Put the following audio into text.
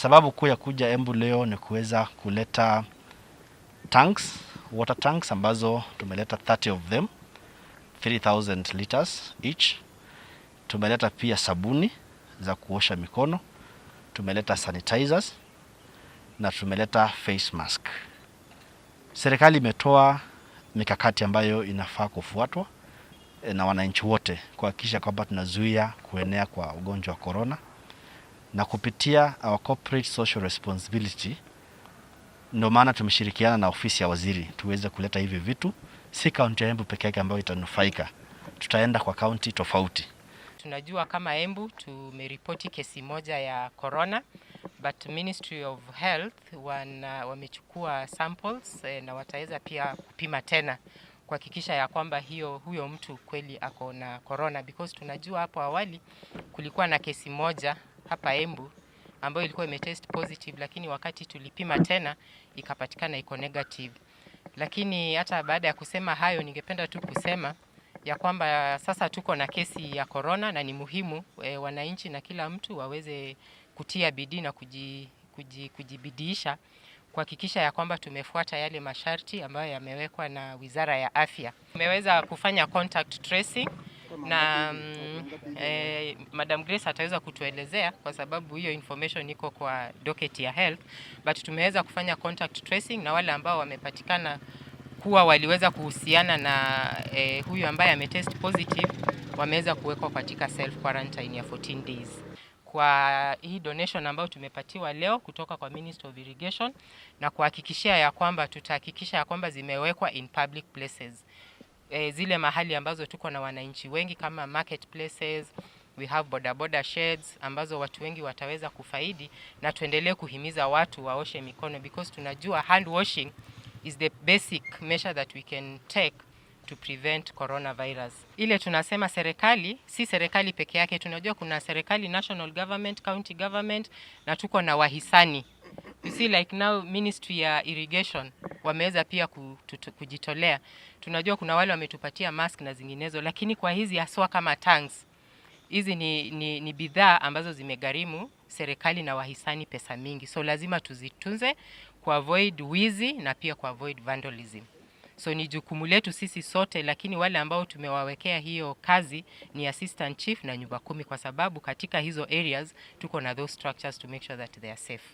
Sababu kuu ya kuja Embu leo ni kuweza kuleta tanks, water tanks ambazo tumeleta 30 of them, 3000 liters each. Tumeleta pia sabuni za kuosha mikono, tumeleta sanitizers na tumeleta face mask. Serikali imetoa mikakati ambayo inafaa kufuatwa na wananchi wote kuhakikisha kwamba tunazuia kuenea kwa ugonjwa wa corona, na kupitia our corporate social responsibility, ndio maana tumeshirikiana na ofisi ya waziri tuweze kuleta hivi vitu. Si kaunti ya Embu peke yake ambayo itanufaika, tutaenda kwa kaunti tofauti. Tunajua kama Embu tumeripoti kesi moja ya corona, but Ministry of Health wamechukua samples na wataweza pia kupima tena kuhakikisha ya kwamba huyo mtu kweli ako na corona, because tunajua hapo awali kulikuwa na kesi moja hapa Embu ambayo ilikuwa imetest positive, lakini wakati tulipima tena ikapatikana iko negative. Lakini hata baada ya kusema hayo, ningependa tu kusema ya kwamba sasa tuko na kesi ya corona na ni muhimu wananchi na kila mtu waweze kutia bidii na kujibidiisha kuhakikisha ya kwamba tumefuata yale masharti ambayo yamewekwa na Wizara ya Afya. Tumeweza kufanya contact tracing na Madam Grace ataweza kutuelezea kwa sababu hiyo information iko kwa docket ya health, but tumeweza kufanya contact tracing na wale ambao wamepatikana kuwa waliweza kuhusiana na huyu ambaye ametest positive wameweza kuwekwa katika self quarantine ya 14 days. Kwa hii donation ambayo tumepatiwa leo kutoka kwa Minister of Irrigation na kuhakikishia ya kwamba tutahakikisha ya kwamba zimewekwa in public places, zile mahali ambazo tuko na wananchi wengi kama market places, we have bodaboda sheds ambazo watu wengi wataweza kufaidi, na tuendelee kuhimiza watu waoshe mikono because tunajua hand washing is the basic measure that we can take to prevent coronavirus. Ile tunasema serikali, si serikali peke yake, tunajua kuna serikali, national government, county government na tuko na wahisani. You see, like now Ministry ya Irrigation wameweza pia kujitolea. Tunajua kuna wale wametupatia mask na zinginezo, lakini kwa hizi haswa kama tanks hizi ni bidhaa ambazo zimegharimu serikali na wahisani pesa mingi, so lazima tuzitunze ku avoid wizi na pia ku avoid vandalism. So ni jukumu letu sisi sote, lakini wale ambao tumewawekea hiyo kazi ni assistant chief na nyumba kumi, kwa sababu katika hizo areas tuko na those structures to make sure that they are safe.